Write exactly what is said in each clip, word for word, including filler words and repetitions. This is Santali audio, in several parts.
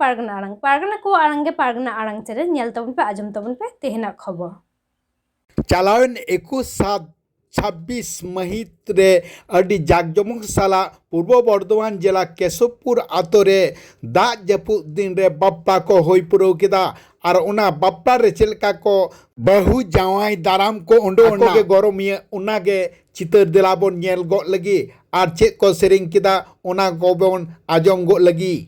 ᱯᱟᱨᱜᱟᱱᱟ ᱟᱲᱟᱝ, ᱯᱟᱨᱜᱟᱱᱟ ᱠᱚᱣᱟᱜ ᱟᱲᱟᱝ ᱜᱮ ᱯᱟᱨᱜᱟᱱᱟ ᱟᱲᱟᱝ ᱪᱮᱱᱮᱞ᱾ ᱧᱮᱞ ᱛᱟᱵᱚᱱ ᱯᱮ, ᱟᱸᱡᱚᱢ ᱛᱟᱵᱚᱱ ᱯᱮ ᱛᱮᱦᱮᱧᱟᱜ ᱠᱷᱚᱵᱚᱨ᱾ ᱪᱟᱞᱟᱣᱮᱱ ᱮᱠᱩᱥ ᱥᱟᱛ ᱪᱷᱟᱵᱵᱤᱥ ᱢᱟᱹᱦᱤᱛ ᱨᱮ ᱟᱹᱰᱤ ᱡᱟᱠ ᱡᱚᱢᱚᱠ ᱥᱟᱞᱟᱜ ᱯᱩᱨᱵᱚ ᱵᱚᱨᱫᱷᱚᱢᱟᱱ ᱡᱮᱞᱟ ᱠᱮᱥᱚᱵᱯᱩᱨ ᱟᱛᱳ ᱨᱮ ᱫᱟᱜ ᱡᱟᱹᱯᱩᱫ ᱫᱤᱱ ᱨᱮ ᱵᱟᱯᱞᱟ ᱠᱚ ᱦᱩᱭ ᱯᱩᱨᱟᱹᱣ ᱠᱮᱫᱟ᱾ ᱟᱨ ᱚᱱᱟ ᱵᱟᱯᱞᱟ ᱨᱮ ᱪᱮᱫ ᱞᱮᱠᱟ ᱠᱚ ᱵᱟᱹᱦᱩ ᱡᱟᱶᱟᱭ ᱫᱟᱨᱟᱢ ᱠᱚ ᱩᱰᱩᱠ ᱟᱠᱚ ᱮᱱᱟ, ᱜᱮ ᱜᱚᱨᱚᱢᱤᱭᱟᱹ, ᱚᱱᱟ ᱜᱮ ᱪᱤᱛᱟᱹᱨ ᱫᱮᱞᱟ ᱵᱚᱱ ᱧᱮᱞ ᱜᱚᱫ ᱞᱟᱹᱜᱤᱫ᱾ ᱟᱨ ᱪᱮᱫ ᱠᱚ ᱥᱮᱨᱮᱧ ᱠᱮᱫᱟ, ᱚᱱᱟ ᱠᱚᱵᱚᱱ ᱟᱸᱡᱚᱢ ᱜᱚᱫ ᱞᱟᱹᱜᱤᱫ᱾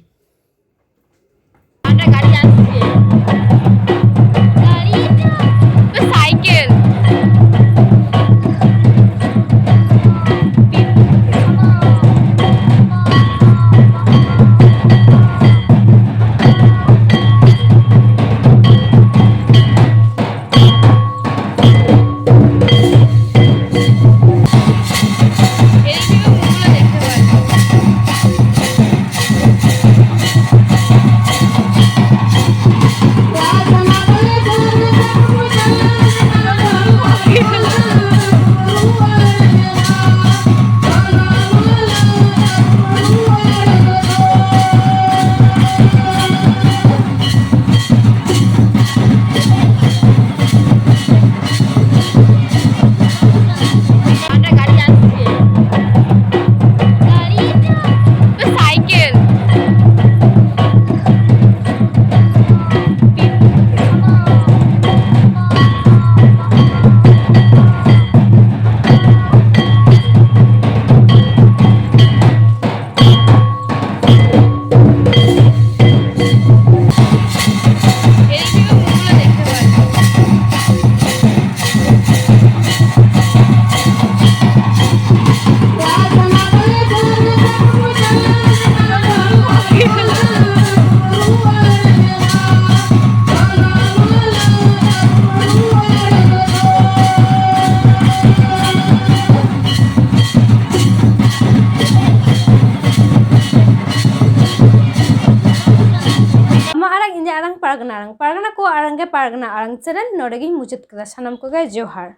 ᱟᱨ ᱜᱟᱹᱰᱤ ᱟᱥᱮ? ᱜᱟᱹᱰᱤ ᱫᱚ ᱥᱟᱭᱠᱮᱞ᱾ ᱚᱸᱰᱮ ᱜᱟᱹᱰᱤ ᱟᱥᱮ? ᱜᱟᱹᱰᱤ ᱫᱚ ᱥᱟᱭᱠᱮᱞ᱾ ᱟᱢᱟᱜ ᱟᱲᱟᱝ, ᱤᱧᱟᱹᱜ ᱟᱲᱟᱝ, ᱯᱟᱨᱜᱟᱱᱟ ᱟᱲᱟᱝ, ᱯᱟᱨᱜᱟᱱᱟ ᱠᱚᱣᱟᱜ ᱟᱲᱟᱝ ᱜᱮ ᱯᱟᱨᱜᱟᱱᱟ ᱟᱲᱟᱝ ᱪᱮᱱᱮᱞ᱾ ᱱᱚᱰᱮ ᱜᱤᱧ ᱢᱩᱪᱟᱹᱫ ᱠᱮᱫᱟ᱾ ᱥᱟᱱᱟᱢ ᱠᱚᱜᱮ ᱡᱚᱦᱟᱨ᱾